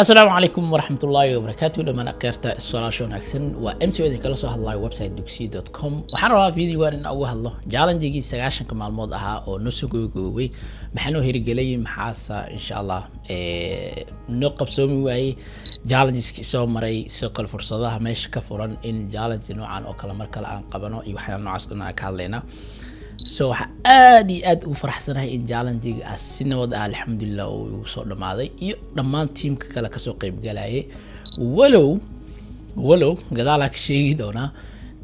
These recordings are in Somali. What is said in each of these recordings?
Asalaamu calaykum waraxmatullaahi wabarakaatu. Dhammaan akhyaarta, iswalaasho wanaagsan. Waa MC oo idinkala soo hadlayo website dugsiy.com. Waxaan rabaa videogan in uga hadlo challengegii 90-ka maalmood ahaa oo noo soo gogoobay. Maxaa noo hirgelay, maxaase insha Allah noo qabsoomi waayey, challengeski soo maray, sidoo kale fursadaha meesha ka furan in challenge noocan oo kale mar kale aan qabano iyo waxyaala noocaas dhan aan ka hadlaynaa. So waxaa aad iyo aad ugu faraxsanahay in challengega ah si nabad ah, alxamdulilah, uu igu soo dhamaaday iyo dhammaan teamka kale kasoo qeybgalayay. Walow gadaalaa ka sheegi doonaa,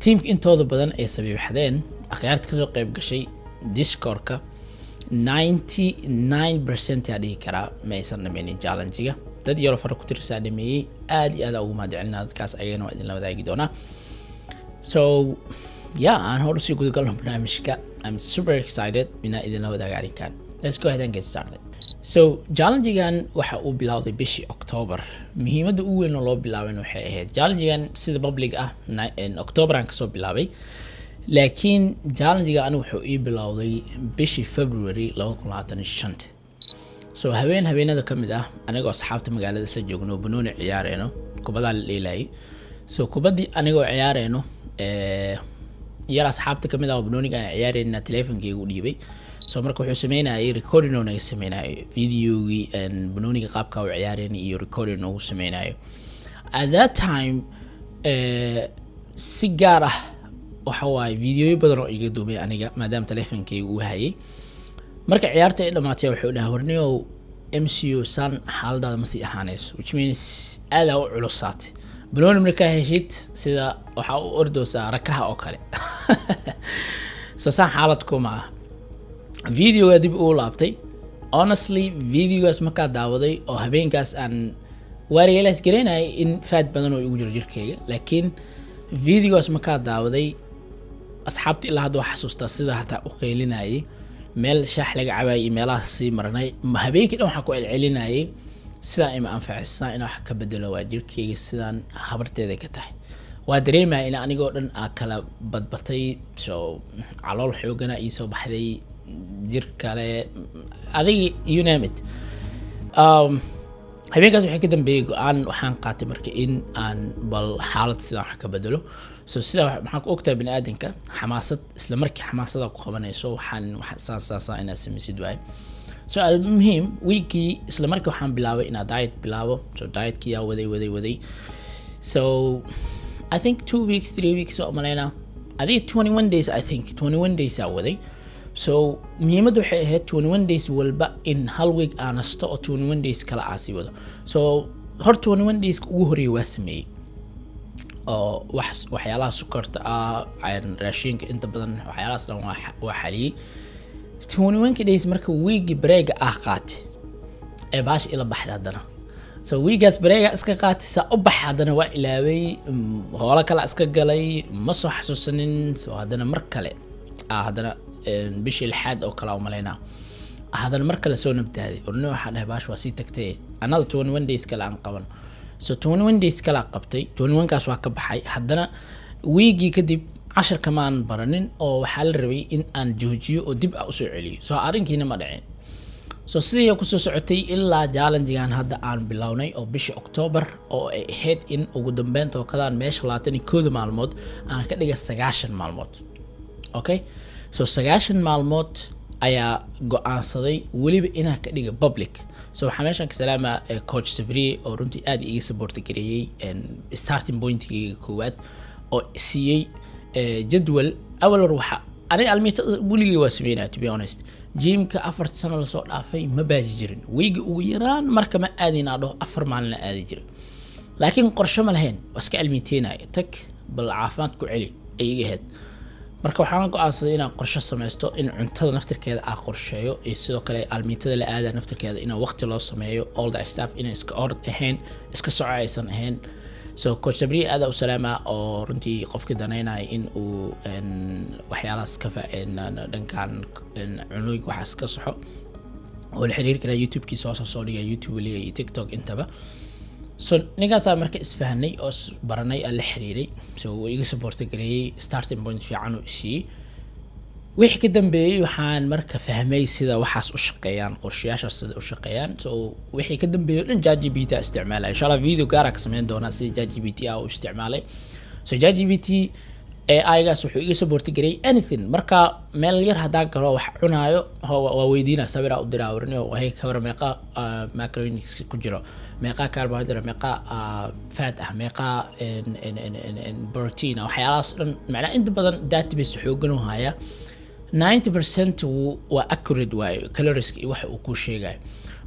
teamka intooda badan ay sabiibxadeen. Akhyaarta kasoo qeyb gashay Discordka, 99% yaa dhihi karaa ma aysan dhameynin challengega. Dad yaroo fara ku tirsaa dhameeyey. Aad iyo aad ugu mahadcelinaa dadkaas, ayagana waa idinla wadaagi doonaa. So yeah, aan hor usii gudagalno barnaamijka. I'm super excited inaan idinla wadaaga arrinkan. Let's go ahead and get started. So challengegan waxa uu bilowday bishii October. Muhiimadda ugu weyn oo loo bilaabay waxay ahayd challengegan sida public ah October aan kasoo bilaabay, laakiin challengega anigu wuxuu ii bilowday bishii February 2025. So habeen habeenada ka mid ah, anigoo asxaabta magaalada isla joogno, banooni ciyaareyno, kubadaa la dheelayay. So kubaddii anigoo ciyaareyno, yar asxaabta kamid ah oo banooniga aan ciyaareyna teleefonkeyga u dhiibay. So marka wuxuu sameynayay recording oo naga sameynayo videogii banooniga qaabka u ciyaareyna iyo recording noogu sameynayo. At that time, si gaar ah waxa waaye videoyo badan oo iga duubay aniga, maadaama teleefonkeyga uu hayay. Marka ciyaarta ay dhamaatay, wuxuu dhahay, "Warniyow MCU, san xaaladaada ma sii ahaanayso," which means aadaa u culusaatay. Banooni markaa heshid, sida waxaa u ordoosaa rakaha oo kale. So saan xaalad kuma ah. Videoga dib uu laabtay. Honestly, videogaas markaa daawaday oo habeenkaas aan waa realize garaynayay in fat badan oo igu jiro jirkeyga, laakiin videogaas markaa daawaday, asxaabta ilaa hadda waa xasuustaa sida hataa u qeylinayay. Meel shaax laga cabayay iyo meelahaas sii marnay. Habeenkii dhan waxaan ku celcelinayay, sidaan ima anfacay, sidaan inaan wax ka bedelo waa jirkeyga, sidaan habarteeda ka tahay. Waa dareemaya in anigoo dhan aa kala badbatay. So calool xoogana iisoo baxday, jir kale, adigi, you name it. Habeenkaas waxay ka dambeeyey go-aan waxaan qaatay marka in aan bal xaalad sidaan wax ka bedelo. So sidaa maxaan ku ogtahay, bani aadamka xamaasad isla markii xamaasada ku qabanayso, waxaan wax saan saan saan inaad samaysid waaye. So almuhiim, weekii isla markii waxaan bilaabay inaan diet bilaabo. So dietkii yaa waday, waday, waday. So I think 2 weeks, 3 weeks oo umalaynaa, adiga 21 days, I think 21 days aa waday. So muhiimadda waxay ahayd 21 days walba in hal week aan nasto oo 21 days kale aan sii wado. So hor 21 days ugu horeeyay waa sameeyey oo waxyaalaha sukarta ah, raashinka inta badan, waxyaalahaas dhan waa xaliyey. 21 days marka weegi breakga ah qaatay ee baasha ila baxday haddana. So weegaas breakga iska qaatay, saa u baxa haddana waa ilaaway, hoolo kale iska galay, ma soo xasuusanin. So haddana mar kale haddana bishii lixaad oo kale umalaynaa, haddana mar kale soo nabdaaday. Orni waxaa dhahay, baash waa sii tagtay, another 21 days kale aan qaban. So 21 days kale aan qabtay, 21 kaas waa ka baxay. Haddana wiigii kadib casharka maan baranin oo waxaa la rabay in aan joojiyo oo dib a usoo celiyo. So arrinkiina ma dhicin. So sidii kusoo socotay ilaa challengegan hadda aan bilownay oo bishii October, oo ay ahayd in ugu dambeyn tookadaan meesha 21-da maalmood aan ka dhiga 90 maalmood. Okay, so 90 maalmood ayaa go-aansaday weliba inaan ka dhiga public. So waxaa meeshan ka salaamaa Coach Sabriye oo runtii aad iiga support gareeyey starting pointigeyga koowaad oo siiyey jadwal. Awal hor waxa aniga almiitada weligay waa sameynaya. To be honest, gymka 4 sano lasoo dhaafay ma baaji jirin. Weyga ugu yaraan marka ma aadin aa dhaho, 4 maalin aadi jiray, laakiin qorshe ma lahayn, waa iska almiiteynaya. Tag bal caafimaad ku celi ay iga ahayd. Marka waxaan go-aansaday inaan qorshe sameysto, in cuntada naftirkeeda aa qorsheeyo iyo sidoo kale almiitada la aada naftirkeeda in waqti loo sameeyo, all the stuff, inay iska orod ahayn, iska soco aysan ahayn. So Coach Sabriye aada u salaama, oo runtii qofkii daneynaya in uu waxyaalahaas ka dhankan cunooyinka waxaas ka soxo oo la xiriiri karaa, YouTube-kiisa hoose soo dhiga, YouTube leeyahay iyo TikTok intaba. So ninkaasaa marka isfahanay oo isbaranay, aan la xiriiray. So wuu iga support gareeyey, starting point fiican oo isiiyey. Wixii ka dambeeyey waxaan marka fahmay sida waxaas u shaqeeyaan, qorshayaashaas sida u shaqeeyaan. So wixii ka dambeeyey o dhan ChatGPT aa isticmaalay. Insha Allah video gaara ka sameyn doonaa sida ChatGPT aa u isticmaalay. So ChatGPT AI-gaas wuxuu iga support garay anything. Marka meel yar haddaa galo, wax cunaayo, waa weydiina, sawiraa u diraa, warniyo hey, kawara meeqa macronutrients ku jiro, meeqa carbohydrate, meeqa fat ah, meeqa protein ah, waxyaalahaas dhan. Macnaa inta badan database xoogan u haya, 90% waa accurate waayo calories iyo waxa uu ku sheegayo.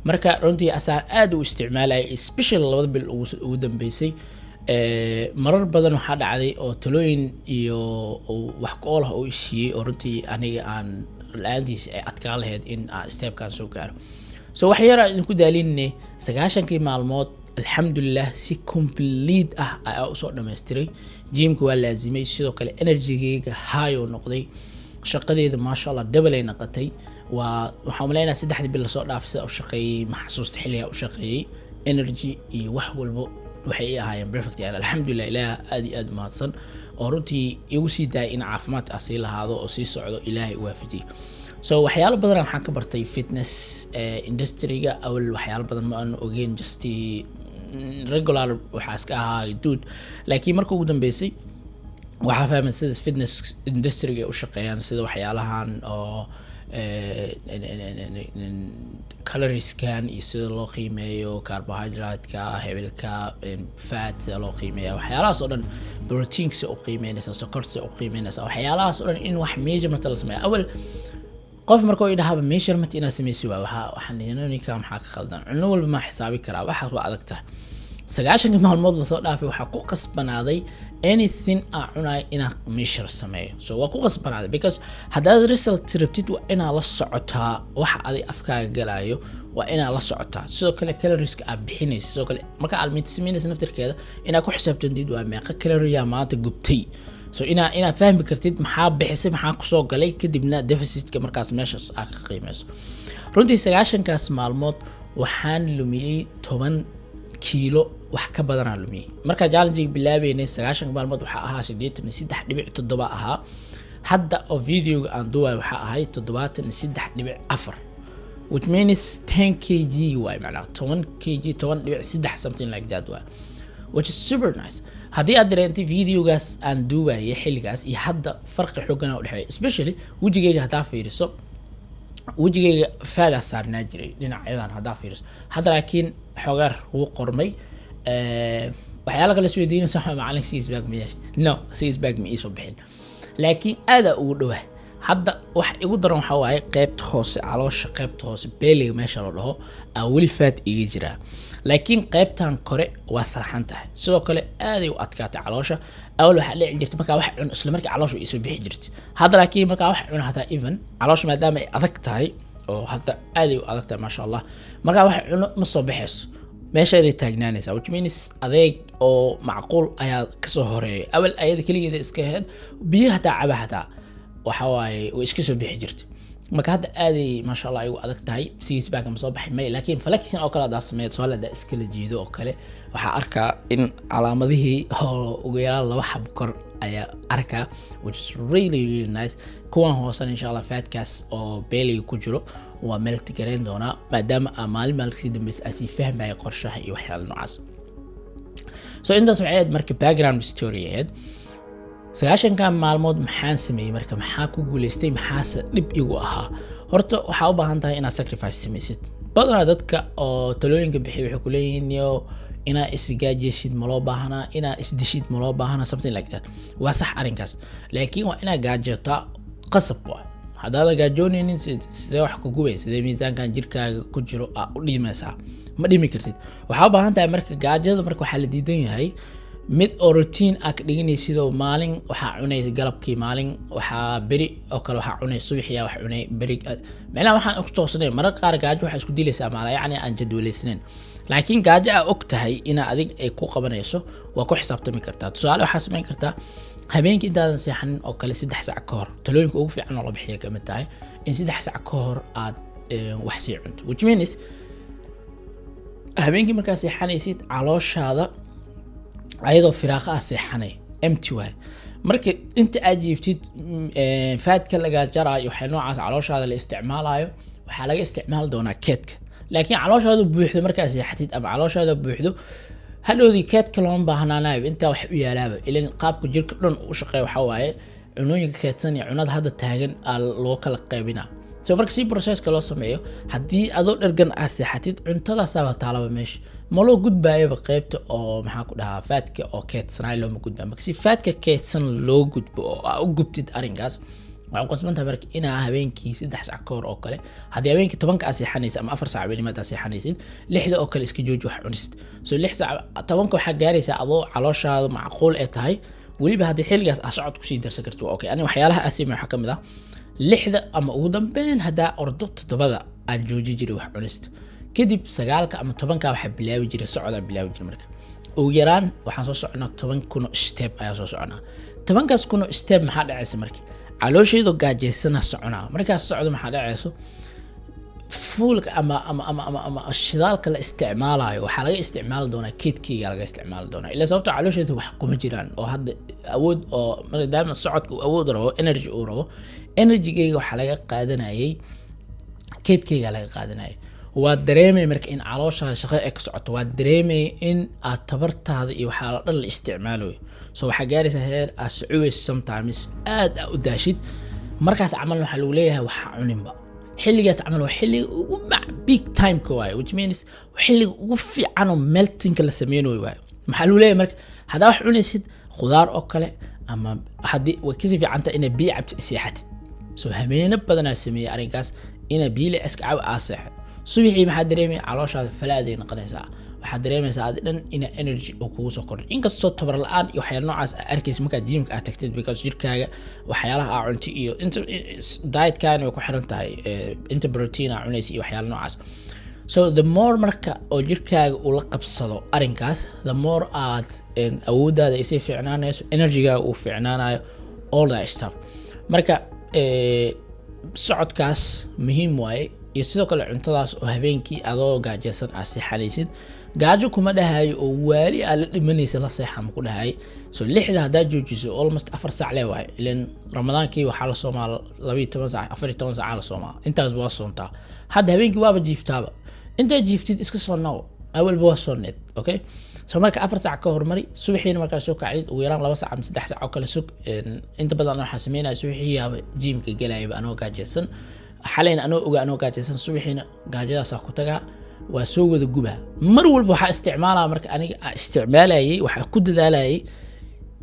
Marka runtii asaa aad u isticmaalaya, especially 2da bil ugu dambeysay. Marar badan waxaa dhacday oo talooyin iyo wax ku ool ah oo isiiyey oo runtii aniga aan la-aantiis ay adkaan lahayd in aan stepkan soo gaaro. So wax yar aan idinku daalinne, 90kii maalmood alxamdulilah si complete ah ayaa usoo dhammaystiray. Gymka waa laazimay, sidoo kale energygayga high oo noqday, shaqadeeda maasha Allah double ay noqotay. Waa waxaan umaleynaya 3dii bil lasoo dhaafay sida u shaqeeyey, ma xasuusta xilligaa u shaqeeyey. Energy iyo wax walbo waxay ii ahaayeen perfect. Yani alxamdulilah, Ilaah aad iyo aad umahadsan oo runtii igu sii daayay in caafimaadka ah sii lahaado oo sii socdo, Ilaahay u waafajiyey. So waxyaalo badan waxaan ka bartay fitness industryga. Awal waxyaalo badan ma aan ogeyn, just regular waxaa iska ahaa dude, laakiin marka ugu dambeysay waxaa fahmay sida fitness industryga ay u shaqeeyaan, sida waxyaalahan oo calorieskan iyo sida loo qiimeeyo carbohydrate-ka, hebelka, fat sida loo qiimeeya, waxyaalahaas oo dhan, proteinka sida u qiimeynaysa, sokorta sida u qiimeynaysa, waxyaalahaas oo dhan in wax measurement la sameeyo. Awal qof marka uu idhahaba measurement inaad sameysi waa waxaan dhihi, "Ninka maxaa ka khaldan? Cunno walba maa xisaabi karaa?" Waxaas waa adag tahay. 90kii maalmood lasoo dhaafay waxaa ku qasbanaaday anything aan cunayo inaan measure sameeyo. So waa ku qasbanaaday because haddaad result rabtid, waa inaad la socotaa waxa adig afkaaga galayo, waa inaad la socotaa sidoo kale calorieska aad bixinaysa. Sidoo kale marka aad almiinta sameynaysa naftirkeeda inaad ku xisaabtantid waa meeqa calorie maanta gubtay. So inaad fahmi kartid maxaa bixisay, maxaa kusoo galay, kadibna deficitka markaas meeshaas aad ka qiimeyso. Runtii 90kaas maalmood waxaan lumiyey 10 kiilo, wax ka badanaa lumiyey. Markaa challengega bilaabeynay 90ka maalmood waxaa ahaa 83.7 ahaa. Hadda oo videoga aan duubayo waxaa ahay 73.4, which means 10 kg waay, macnaha 10 kg, 10.3, something like that waay, which is super nice. Haddii aad dareentay videogaas aan duubayay xilligaas iyo hadda, farqi xoogan u dhexeeya, especially wejigayga haddaa fiiriso. Wejigayga fadaa saarnaa jiray dhinacyadan haddaa fiiriso, hadda laakiin xogaar wuu qormay. Waxyaala kale isweydiinaysa waxa, "Macalin, six pack ma yeeshta?" No, six pack ma iisoo bixin, laakiin aadaa ugu dhowaa. Hadda wax igu daran waxaa waaye qeybta hoose, caloosha qeybta hoose, bellyga meesha la dhaho aa weli fat iga jiraa, laakiin qeybtan kore waa sarxan tahay. Sidoo kale aaday u adkaatay caloosha. Awal waxaa dhici jirtay markaa wax cuno isla markii caloosha isoo bixi jirtay. Hadda laakiin markaa wax cuno, hataa even caloosha maadaama ay adag tahay, oo hadda aaday u adag tahay maasha Allah, markaa wax cuno ma soo baxayso, meesheeday taagnaanaysaa, which means adeeg oo macquul ayaa kasoo horeeyay. Awal ayada keligeeda iska ahayd, biyo hataa caba hataa waxa waaye way iska soo bixi jirtay. Marka hadda aaday maasha Allah igu adag tahay. Six pack ma soo baxay may, laakiin flexing oo kale haddaa sameeyo, tusaale haddaa iskala jiido oo kale, waxaa arkaa in calaamadihii oo ugu yaraan laba xab kor ayaa arkaa, which is really really nice. Kuwan hoosena insha Allah fatkaas oo bellyga ku jiro waa melt gareyn doonaa, maadaama aa maalin maalin kasii dambeysa aa sii fahmaya qorshaha iyo waxyaala noocaas. So intaas waxay ahayd marka background story ahayd. 90kan maalmood maxaan sameeyey marka? Maxaa ku guuleystay, maxaase dhib igu ahaa? Horta waxaa u baahan tahay inaad sacrifice samaysid. Badanaa dadka oo talooyinka bixiya waxay kuleeyihiin, "Yo, inaa isgaajeysid ma loo baahanaa, inaa isdishid ma loo baahanaa," something like that. Waa sax arrinkaas, laakiin waa inaa gaajotaa qasab waay. Haddaadan gaajoonaynin, sidee wax ku gubay? Sidee miisaankan jirkaaga ku jiro aa u dhimaysaa? Ma dhimi kartid. Waxaa u baahan tahay marka gaajada, marka waxaa la diidan yahay mid oo routine aa ka dhiganaysidoo maalin waxaa cunay galabkii, maalin waxaa beri oo kale waxaa cunay subaxiyaa, wax cunay beri, macnaha waxaan ku toosnayn. Mararka qaar gaajo waxaa isku dilaysaa maala, yacni aan jadwaleysnayn. Laakiin gaajo aa og tahay ina adig ay ku qabanayso waa ku xisaabtami kartaa. Tusaale, waxaa samayn kartaa habeenkii intaadan seexanin oo kale 3 sac ka hor. Talooyinka ugu fiican oo la bixiya kamid tahay in 3 sac ka hor aad wax sii cunto, which means habeenkii markaa seexanaysid calooshaada ayadoo firaaqa ah seexanay, Empty waay. Marka inta aad jiiftid, fatka lagaa jaraayo, waxay noocaas calooshaada la isticmaalayo, waxaa laga isticmaali doonaa keedka. Laakiin calooshaadu buuxdo markaa seexatid ama calooshaada buuxdo, hadhowdii keedka looma baahnaanayo, intaa wax u yaalaaba. Ilan qaabka jirka dhan u shaqeeya waxaa waaye cunooyinka keedsan iyo cunada hadda taagan aa loo kala qaybinaa. So marka si processka loo sameeyo, haddii adoo dhergan aad seexatid, cuntadaasaaba taalaba meesha, ma loo gudbaayaba qeybta oo, maxaa ku dhahaa, fatka oo keedsanaay looma gudbaayo. Marka si fatka keedsan loo gudbo oo aa u gubtid arrinkaas, waxaa qasban tahay marka inaa habeenkii 3 sac ka hor oo kale, haddii habeenkii 10-ka aad seexanaysid ama 4 sac habeenimo aad seexanaysid, 6-da oo kale iska jooji wax cunist. So 6 sac, 10-ka waxaa gaaraysaa adoo calooshaada macquul ee tahay. Weliba haddii xilligaas aa socod kusii darsan karto, waa okay. Ani waxyaalaha aasima waxaa ka mid ah 6-da ama ugu dambeyn haddaa ordo 7-da aan jooji jiray wax cunista. Kadib 9-ka ama 10-ka waxaa bilaabi jiray socdaa bilaabi jiray. Marka ugu yaraan waxaan soo soconaa 10,000 oo step ayaa soo soconaa. 10-kaas kun oo step maxaa dhacaysa? Marka caloosheedu gaajaysana soconaa. Markaas socdo, maxaa dhacayso? Fuelka ama shidaalka la isticmaalayo waxaa laga isticmaali doonaa keedkeyga laga isticmaali doonaa, ilaa sababto caloosheedu wax kuma jiraan oo hadda awood oo maadaama socodka uu awood rabo, energy uu rabo, energygeyga waxaa laga qaadanayay keedkeyga laga qaadanayay. Waa dareemay marka in calooshaada shaqo ay ka socoto, waa dareemay in aad tabartaada iyo waxaa la dhan la isticmaalayo. So waxaa gaaraysaa heer aad socoweyso, sometimes aad aa u daashid. Markaas camal waxaa lagu leeyahay waxa cuninba. Xilligaas camal waa xilliga ugu mac big timeka waaye, which means xilliga ugu fiican oo meltingka la sameynayo waaye. Maxaa lagu leeyahay marka? Haddaa wax cunaysid, khudaar oo kale, ama haddii way kasii fiicanta inay biyo cabti, seexatid. So habeeno badanaa sameeyey arrinkaas, inaa biyo le iska cab, aa seexo. Subaxii maxaa dareemaya? Calooshaada falaaday noqonaysaa. Waxaad dareemaysaa adi dhan ina energy uu kugu soo kordhay, inkastoo tabar la-aan iyo waxyaala noocaas aa arkaysa markaa gymka aad tagtid, because jirkaaga waxyaalaha aa cunti iyo inta dietkaana way ku xiran tahay, inta protein aa cunaysa iyo waxyaala noocaas. So the more marka oo jirkaaga uu la qabsado arrinkaas, the more aad awooddaada ay sii fiicnaanayso, energygaaga uu fiicnaanayo, all that stuff. Marka socodkaas muhiim waaye, iyo sidoo kale cuntadaas oo habeenkii adoo gaajaysan aad seexanaysid. Gaajo kuma dhahayo oo waali aad la dhimanaysa la seexa ma ku dhahay. So 6-da haddaad joojiso, almost 4 saac le waaye. Ilan Ramadaankii waxaa la soomaa 12 saac, 14 saaca la soomaa. Intaas waa soontaa. Hadda habeenkii waaba jiiftaaba. Intaad jiiftid iska soo nago, awalba waa sooneed. Okay, so marka 4 saac ka hormari. Subaxiina markaa soo kacdid, ugu yaraan 2 saac ama 3 saac oo kale sug. Inta badan waxaa sameynaya, subaxii yaaba gymka gelayaba anoo gaajaysan. Xalayna anoo oga anoo gaajaysan, subaxiina gaajadaasaa ku tagaa, waa soo wada gubaa. Mar walba waxaa isticmaalaa, marka aniga aa isticmaalayay, waxaa ku dadaalayay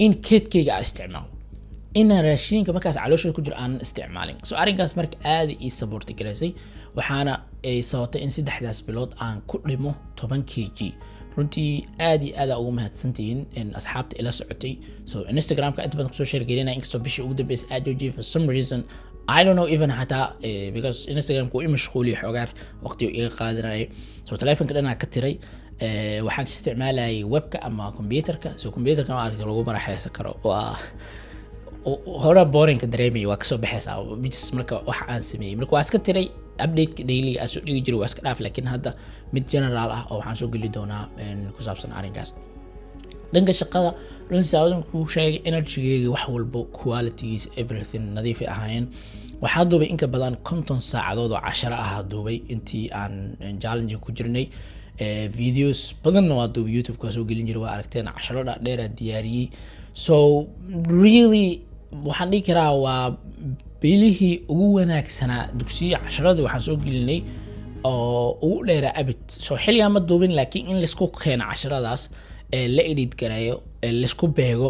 in keedkeyga aa isticmaalo, inaan raashinka markaas calooshooda ku jiro aanan isticmaalin. So arrinkaas marka aada ii support garaysay, waxaana ay sababtay in 3-daas bilood aan ku dhimo 10 kg. Runtii aad iyo aad aa ugu mahadsantihiin in asxaabta ila socotay. So Instagramka inta badan kusoo share gelinaya, inkastoo bishii ugu dambeysay aad joojiyay for some reason I don't know even xataa, because Instagramka uu i mashquuliyay xoogaar, waqti uu iga qaadanayay. So telefonka dhanaa ka tiray. Waxaan ka isticmaalayay webka ama computerka. So computerka ma aragtay lagu maraxeysan karo, waa hore boringka dareemay, waa kasoo baxaysaa bis. Marka waxa aan sameeyey marka waa iska tiray updateka dailyga aan soo dhigi jiray, waa iska dhaaf. Laakiin hadda mid general ah oo waxaan soo geli doonaa ku saabsan arrinkaas. Dhanka shaqada, runtii saawadan kuu sheegay, energygeyga, wax walbo, qualitygiisa, everything nadiifay ahaayeen. Waxaa duubay inka badan 50 saacadood oo casharo ah duubay intii aan challenge ku jirnay. Videos badanna waa duubay, YouTube-ka waa soo gelin jiray, waa aragteen. Casharo dhaadheeraa diyaariyey. So really waxaan dhihi karaa waa bilihii ugu wanaagsanaa dugsiya. Casharadii waxaan soo gelinay oo ugu dheeraa abid. So xilligaa ma duubin, laakiin in laisku keeno casharadaas, ee la edit gareeyo, ee laisku beego,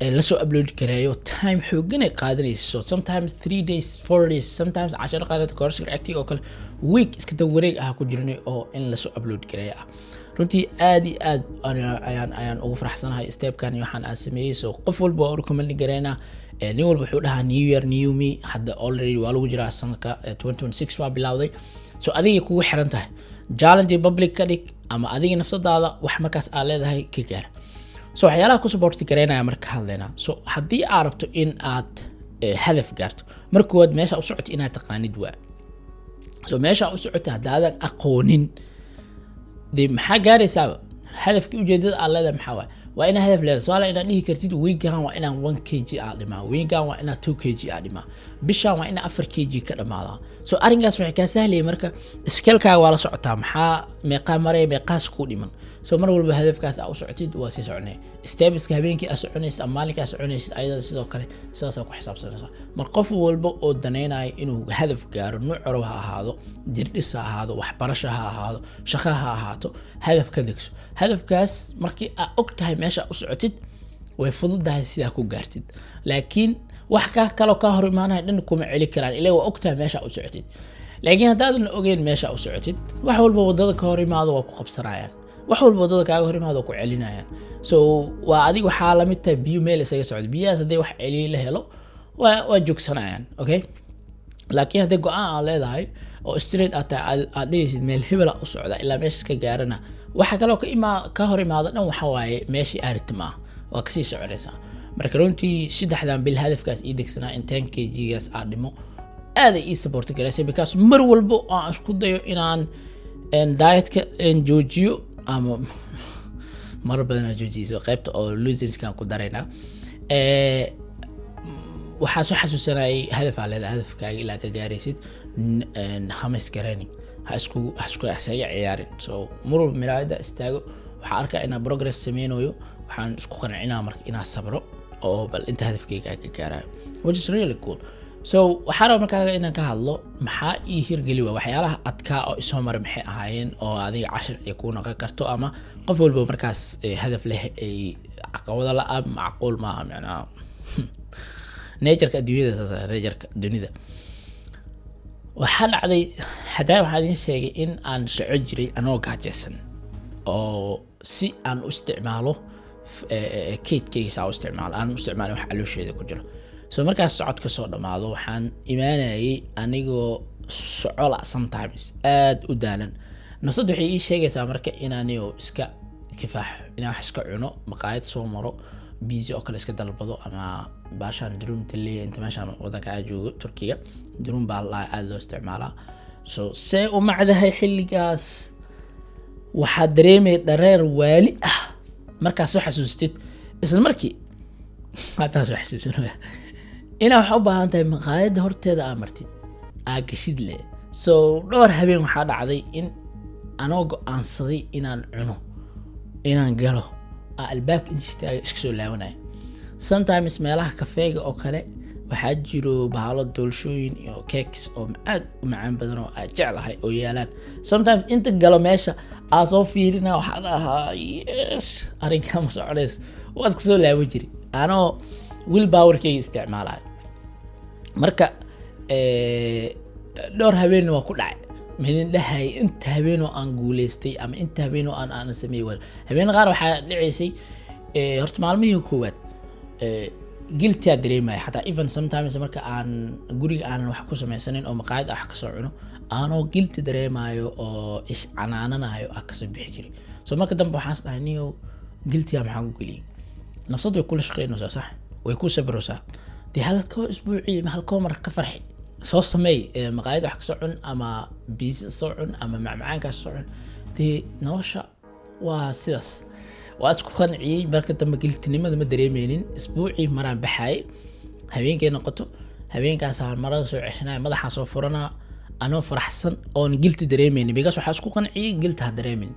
ee lasoo upload gareeyo, time xoogan ay qaadanaysa. So sometimes 3 days, 4 days, sometimes casharo qaarad course acting oo kale week iska daba wareeg ah ku jirnay oo in lasoo upload gareeyo ah. Runtii aad iyo aad ayaan ugu faraxsanahay stepkan iyo waxaan aan sameeyey. So qof walba waa u recommend gareynaa. Nin walba wuxuu dhahaa "New year, new me". Hadda already waa lagu jiraa sanadka 2026, waa bilowday. So adigay kugu xiran tahay, challenge public ka dhig ama adiga nafsadaada wax markaas aad leedahay ka gaar. So waxyaalaha ku support gareynaya marka ka hadlaynaa. So haddii aad rabto in aad hadaf gaarto, marka koowaad meesha u socota inaad taqaanid waa. So meesha u socota haddaadan aqoonin, dee maxaa gaaraysaaba? Hadafkii, ujeedada aad leedahay maxaa waay? Waa inaa hadaf leedahay. Su'aala inaad dhihi kartid, weegan waa inaan 1 kg aa dhimaa, weegan waa inaa 2 kg aa dhimaa, bishaan waa inaa 4 kg ka dhamaadaa. So arrinkaas waxay kaa sahlaya marka scalekaaga waa la socotaa, maxaa meeqaa maraya, meeqaas kuu dhiman. So mar walba hadafkaas aa u socotid, waa sii soconay. Stepska habeenkii aa soconaysid ama maalinka aa soconaysid, ayada sidoo kale sidaasaa ku xisaabsanaysaa. Mar qof walba oo danaynayo inuu hadaf gaaro, nuuc rabo ha ahaado, jirdhis ha ahaado, waxbarasho ha ahaado, shaqo ha ahaato, hadaf ka degso. Hadafkaas markii aa og tahay meesha u socotid, way fududahay sidaa ku gaartid, laakiin wax ka kaloo kaa hor imaanaya dhan kuma celi karaan, ilaa waa og tahay meesha u socotid. Laakiin haddaadan ogeyn meesha u socotid, wax walba wadada ka hor imaado waa ku qabsanayaan, wax walba wadada kaaga hor imaado waa ku celinayaan. So waa adig waxaa lamid tahay biyo meel isaga socdo. Biyahaas hadday wax celiye la helo, waa joogsanayaan, okay? Laakiin haddii go-aan aad leedahay oo straight aad tahay, aad dhehaysid meel hebela u socda, ilaa meeshas ka gaarana, waxa kaloo ka hor imaado dhan waxa waaye meeshii aarita maaha, waa kasii soconaysaa. Marka runtii 3dan bil hadafkaas ii degsanaa in 10 kg-gaas aad dhimo aaday ii support garaysay, because mar walbo oo aan isku dayo inaan dietka joojiyo ama marar badan aan joojiyay, qaybta oo loserskan ku daraynaa, waxaa soo xasuusanayay hadaf aa leedahay, hadafkaaga ilaa ka gaaraysid hamas garaynin, ha isku isaga ciyaarin. So mar walba miraayada istaago, waxaa arkaa inaan progress sameynayo. Waxaan isku qancinaa marka inaan sabro oo bal inta hadafkayga aan ka gaarayo, which is really cool. So waxaa raba markaa inaan ka hadlo maxaa ii hirgeli waa waxyaalaha adkaa oo isoo maray, maxay ahaayeen oo adiga cashir ay kuu noqon karto, ama qof walba markaas hadaf leh ay caqabado la-ah. Macquul maaha, macnaha natureka adduunyada saas ah, natureka dunida. Waxaa dhacday hadaa waxaa idin sheegay in aan socon jiray anoo gaajaysan oo si aan u isticmaalo keydkayga, saa u isticmaalo, aan u isticmaalin wax caloosheeda ku jiro. So markaas socod ka soo dhammaado, waxaan imaanayay anigoo socola, sometimes aad u daalan. Nafsadda waxay ii sheegaysaa marka inaaniyo iska kifaaxo, inaan wax iska cuno, maqaayad soo maro, pizza oo kale iska dalbado, ama baashaan dürümta leeyahay. Inta meeshaan wadanka aa joogo, Turkiga, dürüm baa la aada loo isticmaalaa. So see u macdahay xilligaas, waxaa dareemaya dhareer waali ah. Markaad soo xasuustid isla markii haddaa soo xasuusanaya inaa waxaa u baahan tahay maqaayadda horteeda aa martid, aa gashid leh. So dhowr habeen waxaa dhacday in anoo go-aansaday inaan cuno, inaan galo, aa albaabka inta istaaga iska soo laabanaya. Sometimes meelaha kafeega oo kale waxaa jiro bahalo doolshooyin iyo cakes oo aad u macaan badan oo aad jeclahay oo yaalaan. Sometimes inta galo meesha aa soo fiirina, waxaa dhahaa, "Yes, arrinkaa ma soconays." Waa iska soo laaban jiri anoo will powerkayga isticmaalayo. Marka dhowr habeenna waa ku dhacay. Midin dhahay inta habeenoo aan guuleystay ama inta habeenoo aan sameeyey waa habeen qaar waxaa dhicaysay. Horta maalmihii koowaad guilty aa dareemaya. Xataa even sometimes marka aan guriga aanan wax ku samaysanin oo maqaayad ah wax kasoo cuno, aanoo guilty dareemayo oo is canaananayo ah kasoo bixi jiri. So marka dambe waxaan is dhahay, "Niyow, guiltyga maxaa ku geliyay?" Nafsad way kula shaqeynaysaa, sax, way ku sabraysaa. Dee halkoo isbuucii ma halkoo mar ka farxi, soo sameey maqaayad wax kasoo cun ama pizza soo cun ama macmacaankaas soo cun. Dee nolosha waa sidaas. Waa isku qanciyey. Marka dambe guiltynimada ma dareemeynin. Isbuucii maraan baxayay, habeenkay noqoto, habeenkaasaan marada soo ceshanaya, madaxaa soo furanaa anoo faraxsan oon guilty dareemeynin, because waxaa isku qanciyey guilty ha dareemin,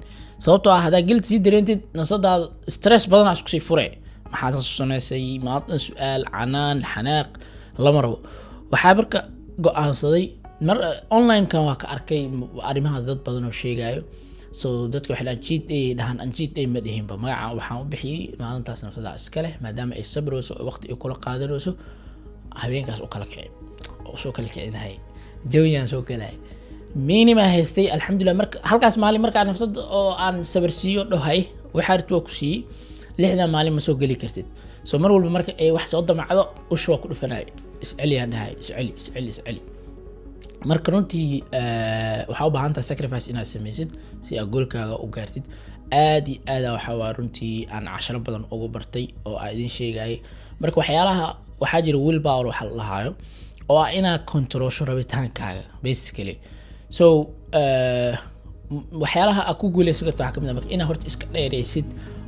sababtoo ah haddaa guilty sii dareentid, nafsadaada stress badanaa isku sii fure. Maxaa saas u samaysay maanta? Su-aal, canaan, xanaaq lama rabo. Waxaa marka go-aansaday mar online-kan waa ka arkay arrimahaas dad badan oo sheegayo. So dadka waxay dhahaan cheat day, dhahaan an cheat day ma dhihinba. Magaca waxaan u bixiyey maalintaas nafsadaa iska leh, maadaama ay sabrayso oo waqti ay kula qaadanayso. Habeenkaas u kala kici oo soo kala kicinahay, jawiyaan soo galay, minima haystay, alxamdulilah. Marka halkaas maalin markaa nafsada oo aan sabarsiiyo dhahay, waxaa rit waa ku siiyey, 6dan maalin ma soo geli kartid. So mar walba marka ay wax soo damacdo, ush waa ku dhufanay, isceliyaan dhahay, isceli, isceli, isceli. Marka runtii waxaa u baahan tahay sacrifice inaad samaysid si aad goalkaaga u gaartid. Aad iyo aada waxa waa runtii aan casharo badan ugu bartay oo aan idin sheegayay. Marka waxyaalaha waxaa jira will power waxa la dhahaayo, oo ah inaad controlsho rabitaankaaga basically. So waxyaalaha aad ku guuleysan karta waxaa kamid ah marka inaad horta iska dheereysid.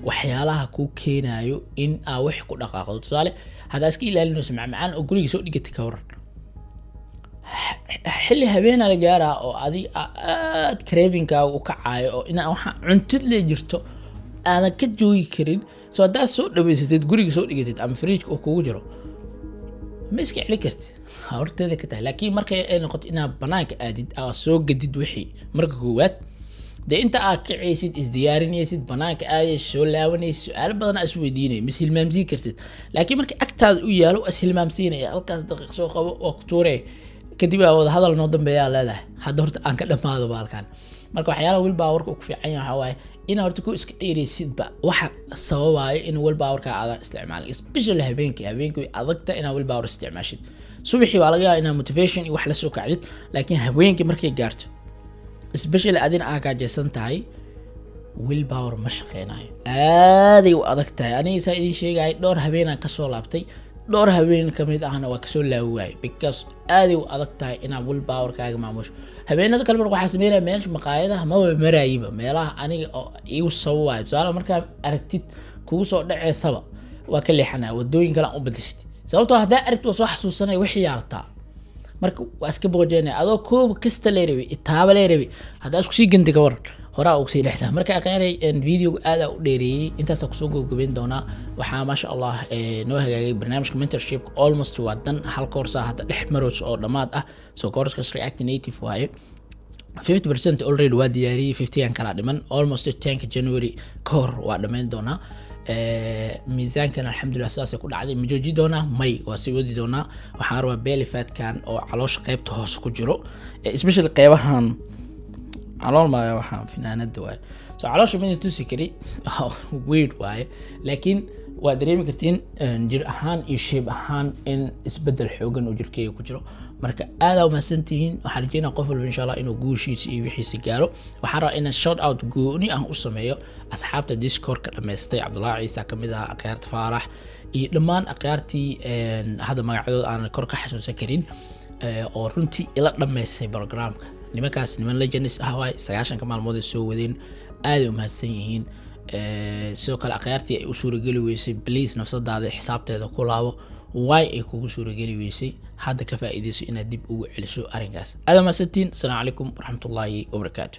Waxyaalaha kuu keenayo in aa wax ku dhaqaaqdo, tusaale, haddaa iska ilaalinayso macmacaan oo guriga soo dhigatay, ka waran xilli habeena la gaaraa oo adig aad cravingkaaga u kacayo oo inaa waxa cuntid le jirto aadan ka joogi karin? So haddaad soo dhaweysatid, guriga soo dhigatid ama fridgeka uu kugu jiro, ma iska celi kartid, horteeda ka tahay. Laakiin markay ay noqoto inaad banaanka aadid, aa soo gadid wixii, marka koowaad dee inta aad kacaysid, isdiyaarinaysid, banaanka aadaysid, soo laabanaysid, su-aalo badan aa isweydiinaya, mis hilmaamsiin kartid. Laakiin marka agtaada u yaalo, waa is hilmaamsiinaya. Halkaas daqiiq soo qabo, waa ku tuuree, kadib aa wada hadal noo dambeeyaa leedahay. Hadda horta aan ka dhamaado baalkan. Marka waxyaalaha willpowerka uu ku fiican yahay waxaa waaye inaa horta ku iska dheeraysidba waxa sababayo in willpowerka aadan isticmaalin, especially habeenkii. Habeenkii way adagta inaa willpower isticmaashid. Subaxii waa laga yaabaa inaa motivation iyo wax la soo kacdid, laakiin habeenkii markay gaarto, especially adina aa gaajaysan tahay, willpower ma shaqeynayo, aaday u adag tahay. Aniga saa idin sheegaya, dhowr habeenaan kasoo laabtay, dhowr habeen kamid ahna waa kasoo laabi waayay, because aaday u adag tahay inaad willpowerkaaga maamusho. Habeenada kale marka waxaa sameynaya, meesha maqaayadaha maba maraayiba, meelaha aniga oo igu sababayo. Tusaale, markaa aragtid kugu soo dhaceysaba, waa ka leexanaya, wadooyin kale aan u badashtay, sababtoo haddaa aragtid waa soo xasuusanaya wixii yaartaa. Marka waa iska boqojeynaya, adoo koob kasta lee rabay, itaaba lee rabay, haddaa isku sii ganta, ka waran horaa ugu sii dhexsaa? Marka aqyaanay, videoga aad u dheereeyey, intaasaa kusoo gobgobeyn doonaa. Waxaa maasha Allah noo hagaagay barnaamijka mentorship, almost waa dan. Hal koorsa hadda dhex maroys oo dhammaad ah. So coursekas React Native waaye. 50% already waa diyaariyey, 50an kalaa dhiman. Almost 10ka January ka hor waa dhammayn doonaa. Miisaankan alxamdulilah sidaasay ku dhacday. Ma jooji doonaa? May, waa sii wadi doonaa. Waxaan rabaa belly fatkan oo caloosha qeybta hoose ku jiro, especially qeybahan calool maaya, waxaan finaanada waaye. So caloosha ma idin tusi kari, weird waaye, laakiin waa dareemi kartiin jir ahaan iyo shape ahaan in isbedel xoogan uu jirkeyga ku jiro. Marka aadaa umahadsantihiin. Waxaan rajeynaya qof walba insha Allah inuu guushiisa iyo wixiisa gaaro. Waxaan rabaa inaan shout out gooni ah u sameeyo asxaabta Discordka dhamaystay. Cabdullahi Ciisa kamid ah, akhyaarta Faarax iyo dhammaan akhyaartii hadda magacyadooda aanan kor ka xasuusan karin oo runtii ila dhammaystay programka. Nimankaas niman legends ah waay, 90ka maalmood ay soo wadeen, aaday umahadsan yihiin. Sidoo kale akhyaartii ay u suurageli weysay, please nafsadaada xisaabteeda ku laabo. Why ay kugu suurageli weysay? Hadda ka faa'iideyso inaad dib ugu celiso arrinkaas. Aad mahadsantiin. Asalaamu calaykum waraxmatullaahi wabarakaatu.